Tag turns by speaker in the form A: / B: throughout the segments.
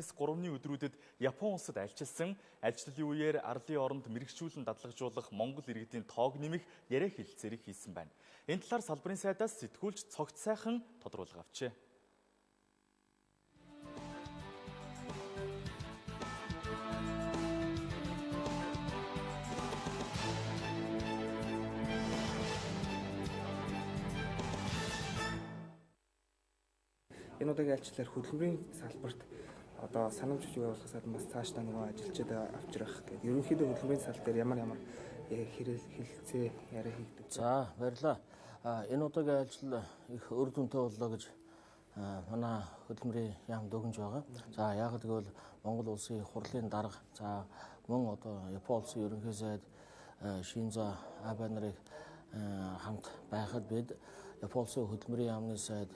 A: 2-ээс 3-ны өдрүүдэд Япон улсад альчилсан. Альчлалын үеэр арлын оронд мэргэжүүлэн дадлагжуулах Монгол иргэдийн тоог нэмэх яриа хэлэлцээрийг хийсэн байна. Энэ талаар салбарын сайдаас сэтгүүлч Цогц сайхан тодруулга авчээ.
B: Энэ удаагийн альчлалаар хөдөлмөрийн салбарт одоо санамж хүчийг явуулах сад бас цаашдаа нөгөө ажилчид авчрах гэдэг. Ерөнхийдөө хөдөлмөрийн сал дээр ямар ямар хэлэлцээ яриа хийгдэв.
C: За, баярлалаа. Энэ удаагийн альчлал их үр дүнтэй боллоо гэж манай хөдөлмөрийн яам дүгнж байгаа. За, яг гэвэл Монгол улсын хурлын дарга, за мөн одоо Япон улсын ерөнхий сайд Шинзо Абе нарыг хамт байхад бид Япон улсын хөдөлмөрийн яамны сайд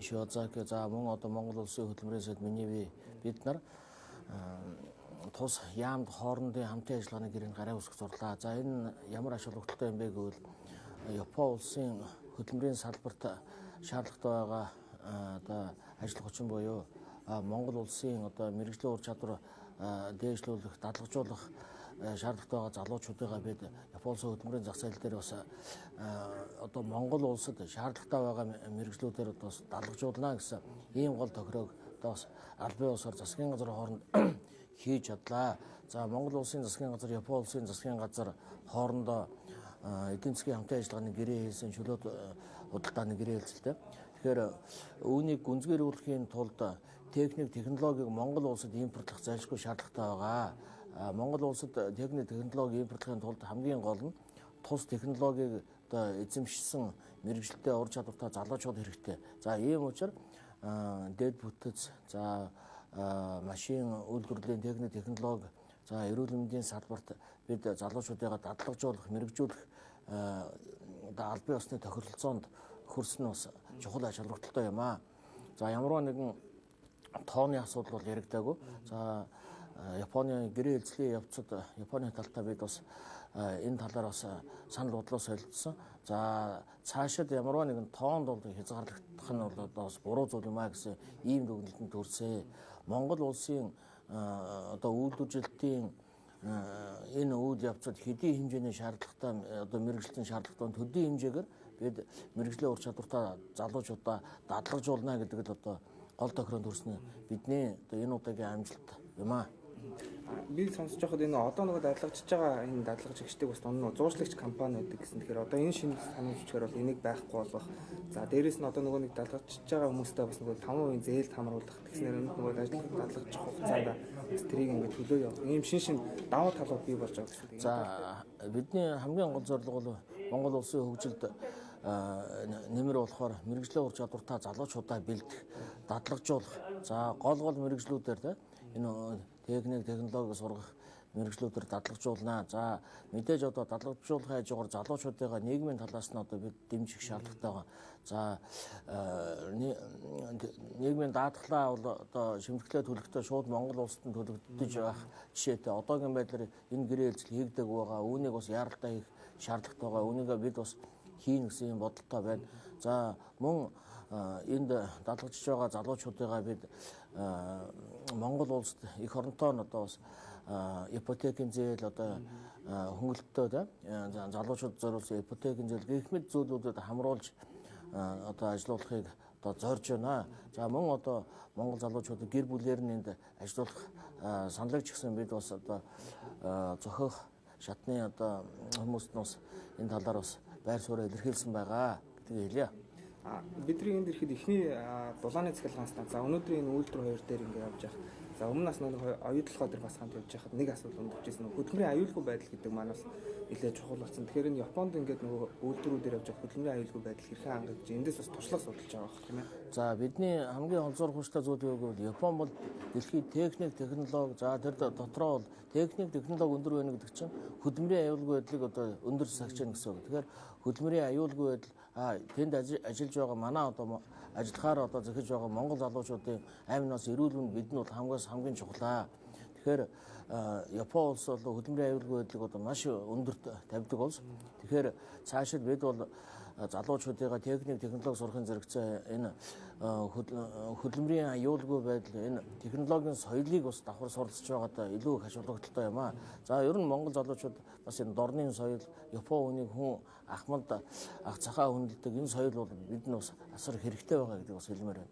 C: Шиозаки, за мөн одоо Монгол улсын хөдөлмөрийн сайд миний бид нар тус яамд хоорондын хамтын ажиллагааны гэрээнд гараа үүсгэх зурлаа. За, энэ ямар ач холбогдолтой юм бэ гэвэл Япон улсын хөдөлмөрийн салбарт шаардлагатай байгаа одоо ажил хүчин буюу Монгол улсын одоо мэргэжлийн ур чадвар дээшлүүлэх, дадлагжуулах шаардлагатай байгаа залуучуудыгаа бид Япон улсын хөдөлмөрийн зах зээл дээр бас одоо Монгол улсад шаардлагатай байгаа мэргэжлүүдээр одоо бас дадлагжуулна гэсэн ийм гол тохироог одоо бас албан ёсоор засгийн газар хооронд хийж чадлаа. За, Монгол улсын засгийн газар, Япон улсын засгийн газар хоорондоо эдийн засгийн хамтын ажиллагааны гэрээ хийсэн, чөлөөт худалдааны гэрээ хэлцэлтэй. Тэгэхээр үүнийг гүнзгийрүүлэхийн тулд техник, технологиг Монгол улсад импортлох зайлшгүй шаардлагатай байгаа. Монгол улсад техник, технологи импортлохын тулд хамгийн гол нь тус технологиг одоо эзэмшсэн мэргэжилтэй ур чадвартай залуучууд хэрэгтэй. За, ийм учраас дэд бүтэц, за машин үйлдвэрлэлийн техник, технологи, за эрүүл мэндийн салбарт бид залуучуудыгаа дадлагжуулах, мэргэжүүлэх одоо албан ёсны тохиролцоонд хөрсөн бас чухал ач холбогдолтой юм аа. За, ямар нэгэн тооны асуудал бол яригдаагүй. За, Японы гэрээ хэлцлийн явцад Японы талтай бид бас энэ талаар бас санал бодлоо солилцсон. За, цаашид ямар нэгэн тоонд бол хязгаарлагдах нь бол одоо бас буруу зүйл юм а гэсэн ийм дүгнэлтэнд хүрсэн. Монгол улсын одоо үйлдвэрлэлтийн энэ үйл явцад хэдийн хэмжээний шаардлагатай одоо мэргэжилтэн шаардлагатай төдий хэмжээгээр бид мэргэжлийн ур чадвартай залуучуудаа дадлагжуулна гэдэг л одоо гол тохироонд хүрсэн бидний одоо энэ удаагийн амжилт юм аа.
B: Би сонсож байхад энэ одоо нөгөө дадлагжиж байгаа энэ дадлагжигчдыг бас дунд нь зуучлагч компани байдаг гэсэн. Тэгэхээр одоо энэ шинэ санамж хүчээр бол энийг байхгүй болгох. За, дээрэс нь одоо нөгөө нэг дадлагжиж байгаа хүмүүстээ бас нөгөө 5% зээл хамруулах гэснээр нөгөө ажил дадлагжих хугацаанд бас тэрийг ингээд төлөө явах. Ийм шин давуу талууд бий болж байгаа гэсэн.
C: За, бидний хамгийн гол зорилго бол Монгол улсын хөгжилд нэмэр болохоор мэргэжлийн ур чадвартай залуучуудаа бэлдэх, дадлагжуулах. За, гол мэргэжлүүдээр те энэ техник, технологи сургах мэргэжлүүдээр дадлагжуулна. За, мэдээж одоо дадлагжуулахын хажуугаар залуучуудыгаа нийгмийн талаас нь одоо бид дэмжих шаардлагатай байгаа. За, нийгмийн даатгалаа бол одоо шимтгэлээ төлөхдөө шууд Монгол улсад нь төлөгдөж байх жишээтэй. Одоогийн байдлаар энэ гэрээ хэлцэл хийгдэг байгаа. Үүнийг бас яаралтай хийх шаардлагатай байгаа. Үүнийг бид бас хийнэ гэсэн юм бодолтой байна. За, мөн энд дадлагжиж байгаа залуучуудыгаа бид Монгол улсад эх оронтоо нь одоо бас ипотекийн зээл одоо хөнгөлөлттэй те залуучууд зориулсан ипотекийн зээл гэх мэт зүйлүүдэд хамруулж одоо ажилуулахыг одоо зорж байна. За, мөн одоо Монгол залуучуудыг гэр бүлээр нь энд ажилуулах саналыг ч гэсэн бид бас одоо зохиох шатны одоо хүмүүст нь бас энэ талаар бас байр сууриа илэрхийлсэн байгаа гэдгийг хэлье.
B: Бидний энд ирэхэд эхний дулааны цахилгаан станц, за өнөөдрийн энэ үйлдвэр хоёр дээр ингээд явж явах. За, өмнө нас нэг оюутлогоо дээр бас хамт явж байхад нэг асуудал өндөрчсэн. Хөдөлмөрийн аюулгүй байдал гэдэг маань бас нэлээд чухал болсон. Тэгэхээр энэ Японд ингээд нөгөө үйлдвэрүүдээр явж байгаа хөдөлмөрийн аюулгүй байдал хэрхэн хангаж эндээс бас туршлага судалж байгаа байх тийм ээ.
C: За, бидний хамгийн олзуурах хүчтэй зүйл юу гэвэл Япон бол дэлхийн техник, технологи, за тэр дотроо бол техник, технологи өндөр байна гэдэг чинь хөдөлмөрийн аюулгүй байдлыг одоо өндөр сахиж байна гэсэн үг. Тэгэхээр хөдөлмөрийн аюулгүй байдал тэнд ажиллаж байгаа манай одоо ажиллахаар одоо зэхэж байгаа Монгол залуучуудын амь нас эрүүл мэнд бидний бол хамгийн чухлаа. Тэгэхээр Япон улс бол хөдөлмөрийн аюулгүй байдлыг одоо маш өндөрт тавьдаг улс. Тэгэхээр цаашид бид бол залуучуудыгаа техник, технологи сурахын зэрэгцээ энэ хөдөлмөрийн аюулгүй байдал, энэ технологийн соёлыг бас давхар суралцж байгаад илүү их ач холбогдолтой юм аа. За ер нь Монгол залуучууд бас энэ дорны соёл, Япон хүнийг хүн ахмад ах захаа хүндэлдэг энэ соёл бол бид нь бас асар хэрэгтэй байгаа гэдгийг бас хэлмээр байна.